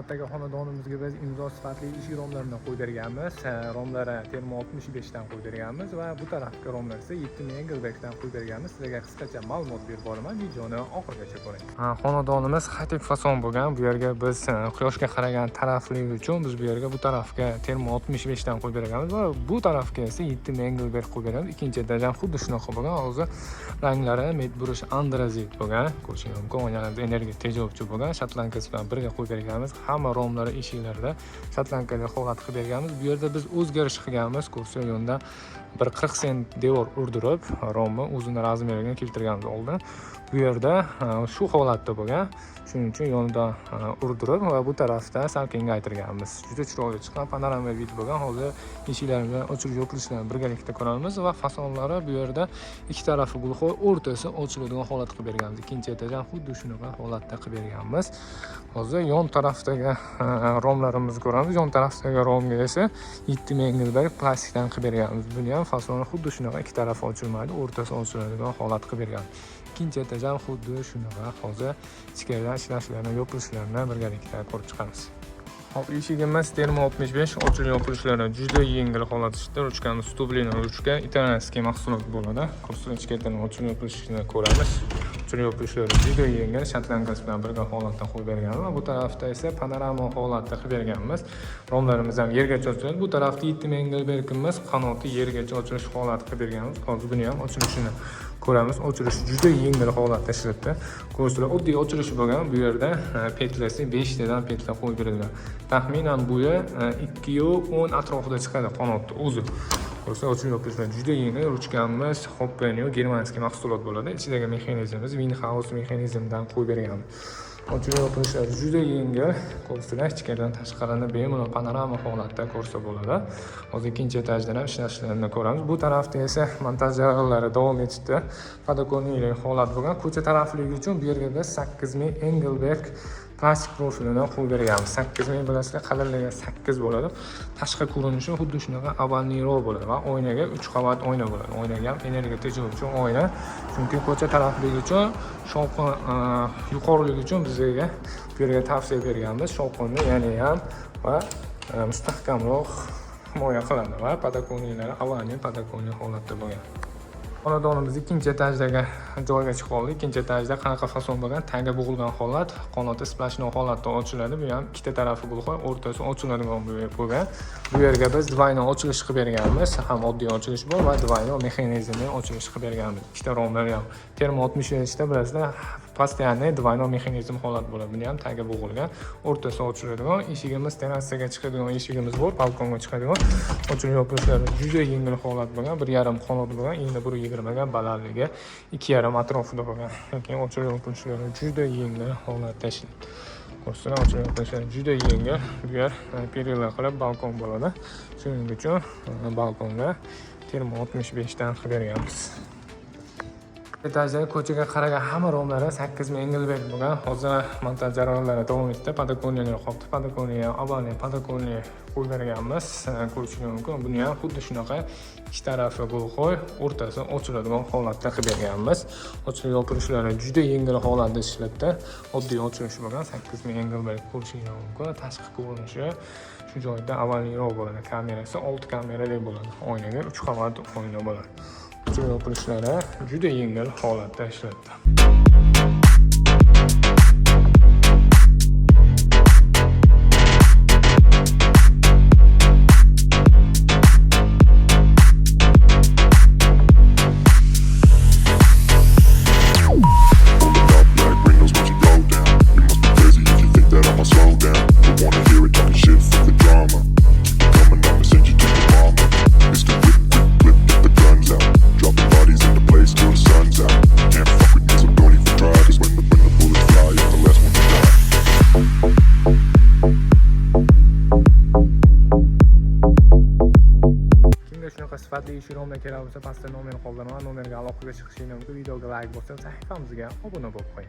Navbatdagi xonadonimizga biz Imzo sifatli eshik romlarini qo'yib berganmiz. Romlari Termo 65 dan qo'yib berganmiz va bu tarafgi romlar esa 7 Engelbergdan qo'yib berganmiz. Sizlarga qisqacha ma'lumot berib boraman. Videoni oxirigacha ko'ring. Xonadonimiz high-tech fason bo'lgan. Bu yerga biz quyoshga qaragan tarafligi uchun biz bu yerga bu tarafga Termo 65 dan qo'yib berganmiz va bu tarafga esa 7 Engelberg qo'yib berganmiz. Ikkinchi etaj ham xuddi shunaqa bo'lgan. Hozir ranglari Medbrush andrazit bo'lgan. Ko'rishingiz mumkin. Oynalarimiz energiya tejovchi bo'lgan. Shotlankasi bilan birga qo'yib berganmiz. Hamma romlari eshiklarida shotlankali holat qilib berganmiz. Bu yerda biz o'zgarish qilganmiz. Ko'rsa yo'nda bir 40 sent devor urdirib, romni o'zini razmeriga keltirganmiz oldin. Bu yerda shu holatda bo'lgan. Shuning uchun yonidan urdirib va bu tarafda sal kengaytirganmiz. Juda chiroyli chiqqan panorama vid bo'lgan. Hozir eshiklarimizni ochilib yopilishlarini birgalikda ko'ramiz va fasonlari bu yerda ikki tarafi gulxoy, o'rtasi ochiladigan holat qilib berganmiz. Ikkinchi etaj ham xuddi shunaqa holatda qilib berganmiz. Hozir yon tarafdagi romlarimizni ko'ramiz. Yon tarafdagi romga esa 7 Engelberg plastikdan qilib berganmiz. Buni ham fasoni xuddi shunaqa, ikki tarafi ochilmaydi, o'rtasi ochiladigan holat qilib berganmiz. Ikkinchi etaj ham xuddi shunaqa. Hozir ichkaridan ishlashlarini, yopilishlarini birgalikda ko'rib chiqamiz. Hop, eshigimiz Termo 65 ochilib yopilishlari juda yengil holat ishda. Ruchkamiz стублина ruchka, итальянский mahsulot bo'ladi. Ko'rsa ichkaridan ochilib yopilishini ko'ramiz. Ochilib yopilishlari juda yengil, shotlankasi bilan birga holatda qo'yib berganmiz. Va bu tarafda esa panorama holatda qilib berganmiz. Romlarimiz ham yergacha ochiladi. Bu tarafda 7 Engelbergimiz qanoti yergacha ochilish holati qilib berganmiz. Hozir buni ham ochilishini ko'ramiz. Ochilishi juda yengil holatda ishlatdi. Ko'rsizlar, oddiy ochilishi bo'lgan. Bu yerda petlasi 5 tadan petla qo'yib berilgan. Taxminan bo'yi 2.10 atrofida chiqadi qanotni o'zi. Ko'rsa ochilib yopilishlar juda yengil. Ruchkamiz Hoppenio германский mahsulot bo'ladi. Ichidagi mexanizmimiz Winhouse mexanizmdan qo'yib berganmiz. Ochilib yopilishlari juda yengil. Ko'rsizlar, ichkaridan tashqarini bemalol panorama holatda ko'rsa bo'ladi. Hozir ikkinchi etajdan ham ishlashlarini ko'ramiz. Bu tarafda esa montaj jarayonlari davom etibdi. Подоконник holat bo'lgan. Ko'cha tarafligi uchun bu yerga biz 8000 Engelberg plastik profilini qo'yib berganmiz. 8000 bilasizlar, qalinligi 8 bo'ladi. Tashqi ko'rinishi xuddi shunaqa овальный roq bo'ladi va oynaga 3 qavat oyna bo'ladi. Oynaga ham energiya tejovchi oyna. Chunki ko'cha tarafligi uchun shovqin yuqoriligi uchun bizga bu yerga tavsiya berganmiz. Shovqinni yana ham va mustahkamroq himoya qiladi va подоконник lari овальный подоконник holatda bo'lgan. Xonadonimiz ikkinchi etajdagi joyga chiqib oldik. Ikkinchi etajda qanaqa fason bo'lgan, tagi bo'g'ilgan holat, qanoti сплошной holatda ochiladi. Bu ham ikkita tarafi gulxoy, o'rtasi ochiladigan bo'lgan. Bu yerga biz двойной ochilish qilib berganmiz. Ham oddiy ochilish bor va двойной mexanizmli ochilish qilib berganmiz. Ikkita romlar ham Termo 65 da bilasizlar, постоянный двойной mexanizm holat bo'ladi. Buni ham tagi bo'g'ilgan, o'rtasi ochiladigan. Eshigimiz terrasaga chiqadigan eshigimiz bor, balkonga chiqadigan. Ochilib yopilishlari juda yengil holat bo'lgan, 1,5 qanot bo'lgan, endi 1,20 ga balandligi 2,5 atrofida bo'lgan. Lekin ochilib yopilishlari juda yengil holatda ishlaydi. Ko'rsatgan ochilib yopilishlari juda yengil. Bu yer perila qilib balkon bo'ladi. Shuning uchun balkonga Termo 65 dan qilib berganmiz. Etajdagi ko'chaga qaragan hamma romlari 8000 Engelberg bo'lgan. Hozir montaj jarayonlari davom etdi. Подоконник lar qolibdi. Подоконник ham овальный подоконник qo'yib berganmiz. Ko'rishingiz mumkin. Buni ham xuddi shunaqa ikki tarafi gulxoy, o'rtasi ochiladigan holatda qilib berganmiz. Ochilib yopilishlari juda yengil holatda ishlatdi. Oddiy ochilishi bo'lgan 8000 Engelberg ko'rishingiz mumkin. Tashqi ko'rinishi shu joyda овальный roq bo'ladi. Kamerasi 6 kamerali bo'ladi. Oynaga 3 qavat oyna bo'ladi. Ochilib yopilishlari juda yengil holatda ishlatdi. Pulling up like Rhinos once you go down. You must be crazy if you think that I'ma slow down. Don't wanna hear it talking shit from the drama. Keep it coming, I'ma send you to your mama. Mr. Whip, whip, whip, get the guns out. Dropping bodies in the place till the sun's out. Can't fuck with me, so don't even try. 'Cause when the bullets fly, I'm the last one to die. Kimga shunaqa sifatli eshik romlar kerak bo'lsa, pastda nomer qoldiraman. Nomerga aloqaga chiqishingiz mumkin. Videoga like bosib, sahifamizga obuna bo'lib qo'ying.